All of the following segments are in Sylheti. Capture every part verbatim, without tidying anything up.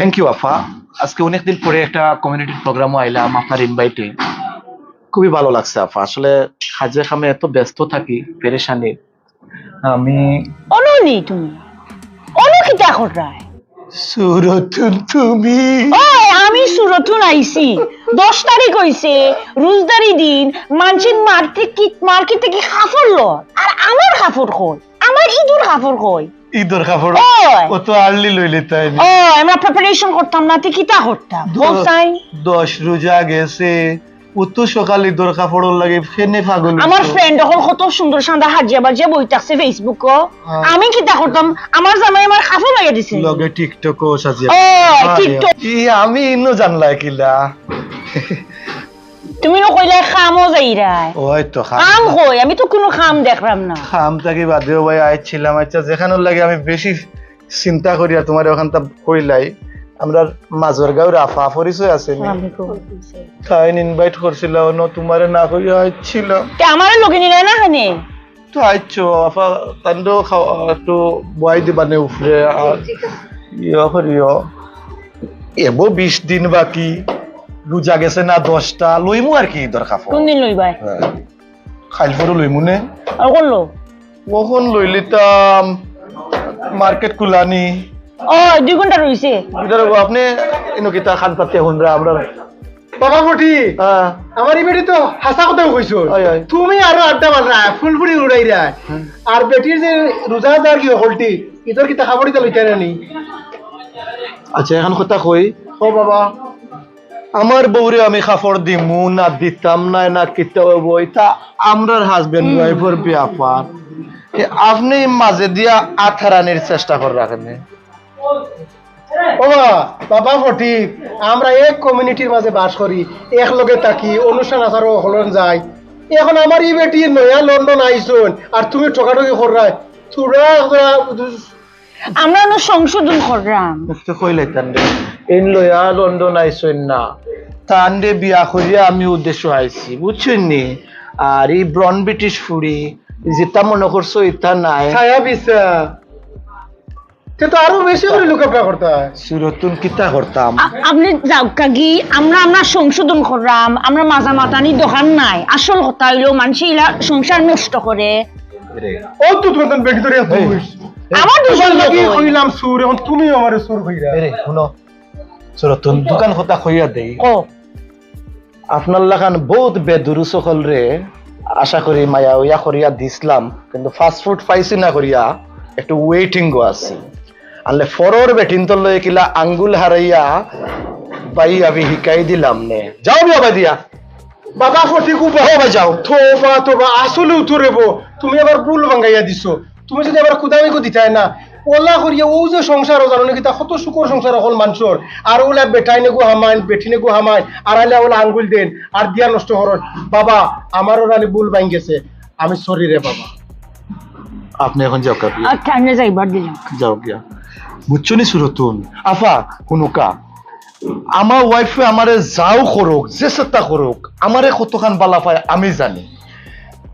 Thank you আফা। আজকে অনেকদিন পরে একটা কমিউনিটির প্রোগ্রামও আইলাম আপনার ইনভাইটে। খুবই ভালো লাগছে আফা। আসলে কাজে কামে এত ব্যস্ত থাকি, পেরেশানি। আমি অনো নি তুমি? অনো কিতা কররায়? সুরতুন তুমি? ওই, আমি সুরতুন আইছি। দশ তারিখ অইছে, রোজদারি দিন, মানষে মার্কেট থাকি, মার্কেট থাকি কাপড় লয়, আর আমার কাপড় কই? আমার ইদর কাপড় কই? ইদর কাপড়? ওই। ও তো আর্লি লইলে তাই নি? ও, আমরা প্রিপারেশন করতাম না, তে কিতা করতাম? দ-, বলছাই। দশ রোজা গেছে, ও তো সকালে ইদর কাপড়র লাগি ফেনে পাগল আমার অইছে। ফ্রেন্ড অকল কত সুন্দর সান্দা হাজিয়া বাজিয়া বই থাকছে Facebook-ও। হ্যাঁ। আমি কিতা করতাম? আমার জামাই আমার কাপড় লইয়া দিছে। লগে TikTok-ও সাজিয়া। ও, আরে, TikTok। ই, আমি ইনো জানলা কিলা? তুমি না কইলায় কামও যাইরায়। ওই তো কাম। কাম কই? আমি তো কুনু কাম দেখরাম না। কাম থাকি বাদেও ভাই আইছিলাম। আচ্ছা, যেখানোর লাগি আমি বেশি চিন্তা করি আর তুমারে অখানতা কইলাই, আমরার মাজরগাঁওর আফা পরিচয় আছে নি? ওয়ালাইকুম। তাইন ইনভাইট করছিলা, অনো তুমারে না কইয়া আইছিলাম। তে আমারে লগে নিলায় না কেনে? তো আইছো, আফা, তানরেও খাও, একটু বওয়াই দিবা নে উপরে, আর ইয়ে করিও। এবো বিশ দিন বাকি, রোজা গেছে না দশটা, লইমু আর কি দরকার পড়ে। কোন দিন লইবায়? হ্যাঁ। কাইল পরু লইমু নে। আর কোন লো? কখন লইলিতাম? মার্কেট খুলানি। ও, দুই ঘন্টা রইছে। ইদার আপনে ইনো কিতা খান পাতিয়া হুনরা আমরা। বাবা ফটি, হ্যাঁ। আমার ই বেটি তো হাছা কথাউ কইছো। অয়, অয়। তুমি আরো আড্ডা মাররায়, ফুলফুরি উড়াইরায়। হ্যাঁ। আর বেটির যে রোজা যারগি হকলটি, ইদর কিতা কাপড় ইতা লইতায় না নি? আচ্ছা, অখন কথা কই। ও বাবা। আমার বউরে আমি কাপড় দিমু না দিতাম না, না কিতা অইবো, ইতা আমরার হাজব্যান্ড ওয়াইফর ব্যাপার। তে আপনে মাঝে দিয়া আত হারানির চেষ্টা কররা কেনে? ও বাবা, বাবা ফটিক, আমরা এক কমিউনিটির মাঝে বাস করি, একলগে থাকি, অনুষ্ঠান আচারও হলন যাই। অখন আমার ই বেটি নয়া লন্ডন আইছইন, আর তুমি ঠকাঠকি কররায়। থুড়া, থুড়া আমরা অনো সংশোধন কররাম। মুখে কইলে তানরে। এইন লয়া লন্ডন আইছইন না। তানরে বিয়া করিয়া আমি উদ্দেশ্য আইছি, বুঝছইন নি? আর ই ব্রন ব্রিটিশ ফুড়ি, যেতা মনে করছো ইতা নায়। ছায়া বিছা। তে তো আরো বেশি করি লুকাফেরা করতা। সুরতুন কিতা করতাম? আ-, আপনে যাউক্কা গি, আমরা, আমরা সংশোধন কররাম, আমরা মাজা মাতানি দরকার নাই। আসল কথা অইলো, মানষে ইলা সংসার নষ্ট করে। ও তো তোমার বেটি ধরে এই, এই, আমার দুষর লাগি কইলাম সুর, অখন তুমিও আমারে সুর কইরা। এরে, হুনো, সুরতুন দুখান কথা কইয়া দেই। ও। আপনার লাখান বউত বেদুরুস অকলরে আশা করি মায়া উয়া করিয়া দিছলাম, কিন্তু ফাস্ট ফুড পাইছি না করিয়া একটু ওয়েটিংও আছি। আনলে ফরর বেটিন্তর লগে কিলা আঙ্গুল হারাইয়া বাই আমি হিকাই দিলাম নে। যাও বিয়া বাদিয়া। বাবা ফটিক উবা। ও ভাই যাও। তোবা, তোবা, আসলেউ তো রেবো, তুমি আবার ভুল ভাঙ্গাইয়া দিছো। তুমি যদি আবার কুদামি কো দিতায় না, ওলা করিয়া অউ যে সংসার, ও জানো নি কিতা, কত সুখর সংসার অকল মানষর। আর ওলা বেটাইনে গু হামাইন, বেটিনে গু হামাইন, আর আইলে ওলা আঙ্গুল দেইন, আর দিয়া নষ্ট করইন। বাবা, আমারও নানি ভুল ভাঙ্গি গেছে, আমি সরি রে বাবা। আপনে অখন যাউক্কা বিয়া। আচ্ছা, আমি যাইবার দিলাম। যাও গিয়া। বুঝছো নি সুরতুন? আফা, হুনুক্কা। আমার ওয়াইফে আমারে যাউ করউক, যে চেষ্টা করউক, আমারে কতখান বালা পায় আমি জানি।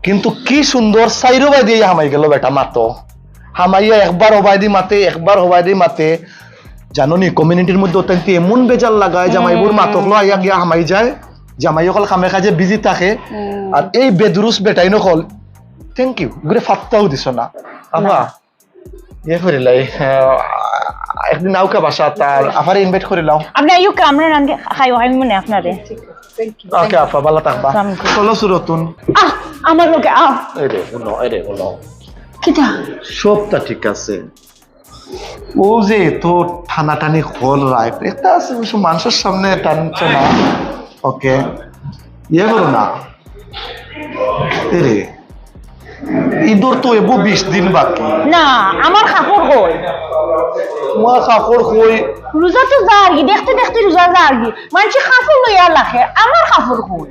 কিন্তু কি সুন্দর চাইরোবায়দি হামাই গেল বেটা মাতো। হামাইয়া একবার ওবায়দি মাতে, একবার ওবায়দি মাতে। জানো নি, কমিউনিটির মধ্যে অত্যন্ত এমন বেজার লাগায়, জামাইবউর মাতকলো আইয়া গিয়া হামাই যায়, জামাই অকল কামে কাজে বিজি থাকে। হুম। আর এই বেদুরুস বেটাইন অকল, thank you, ঘুরে ফাত্তাও দিছো না। আফা, না। ইয়ে করিলাই, আহ, একদিন আউক্কা বাসাত, আর আফারে ইনভাইট করিলাও। আপনে আইউক্কা, আমরা রান্ধি খাইও, আমি মনে আপনারে। ওকে, আফা, বালা থাকবা। আসসালামু আলাইকুম। চলো, সুরতুন। আহ, আমার লগে, আহ। এরে, হুনো, এরে, হুনো। কিতা? সবতা ঠিক আছে। অউ যে এত টানাটানি কররায়, একটা আছে, অবশ্য মানষর সামনে টানছো না। ওকে, ইয়ে করো না। এরে, ইদর তো এবো বিশ দিন বাকি। না, আমার কাপড় কই? তুমার কাপড় কই? রোজা তো যারগি, দেখতে দেখতে রোজা যারগি। মানষে কাপড় লইয়া লাখে, আমার কাপড় কই?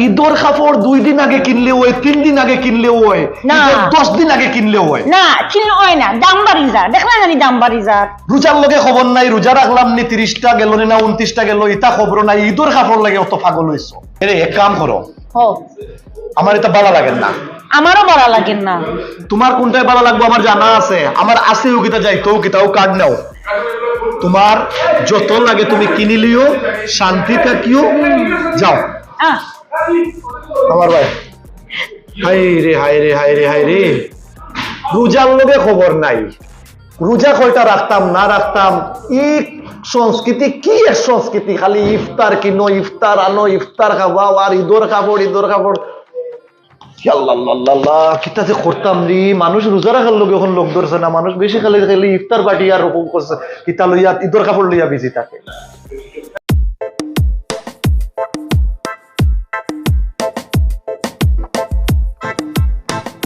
ইদর কাপড় দুই দিন আগে কিনলে অয়, তিন দিন আগে কিনলে অয়, না। ইদর দশ দিন আগে কিনলে অয়। না, কিনলে অয় না, দাম বাড়ি যার। দেখলা না নি দাম বাড়ি যার? রোজার লগে খবর নাই, রোজা রাখলাম নি, তিরিশটা গেল নি না ঊনত্রিশটা গেল, ইতা খবর নাই, ইদর কাপড়র লাগি অত পাগল অইছো। এরে, এক কাম করো। হো। আমার ইতা বালা লাগের না। আমারও বালা লাগের না। তুমার কুনটায় বালা লাগবো আমার জানা আছে। আমার আছে অউ কিতা যাইতো, অউ কিতা, অউ কার্ড নেও। তোমার যত লাগে তুমি কিনি লিও, শান্তি থাকিও, যাও। আহ, আমার ভাই, হায় রে, হায় রে, হায় রে, হায় রে। রোজার লগে খবর নাই, রোজা কয়টা রাখতাম না রাখতাম। ই সংস্কৃতি কি এক সংস্কৃতি? খালি ইফতার কিনো, ইফতার আনো, ইফতার খাবাও, আর ঈদর কাপড়, ঈদর কাপড়। ইয়া আল্লাহ, আল্লাহ, আল্লাহ, আল্লাহ, কিতা যে করতাম রে। মানুষ রোজা রাখার লগে অখন লগ ধরছে না, মানুষ বেশি খালি খালি ইফতার পার্টি আর ওরকম করছে, কিতা লইয়া, ঈদর কাপড় লইয়া বিজি থাকে।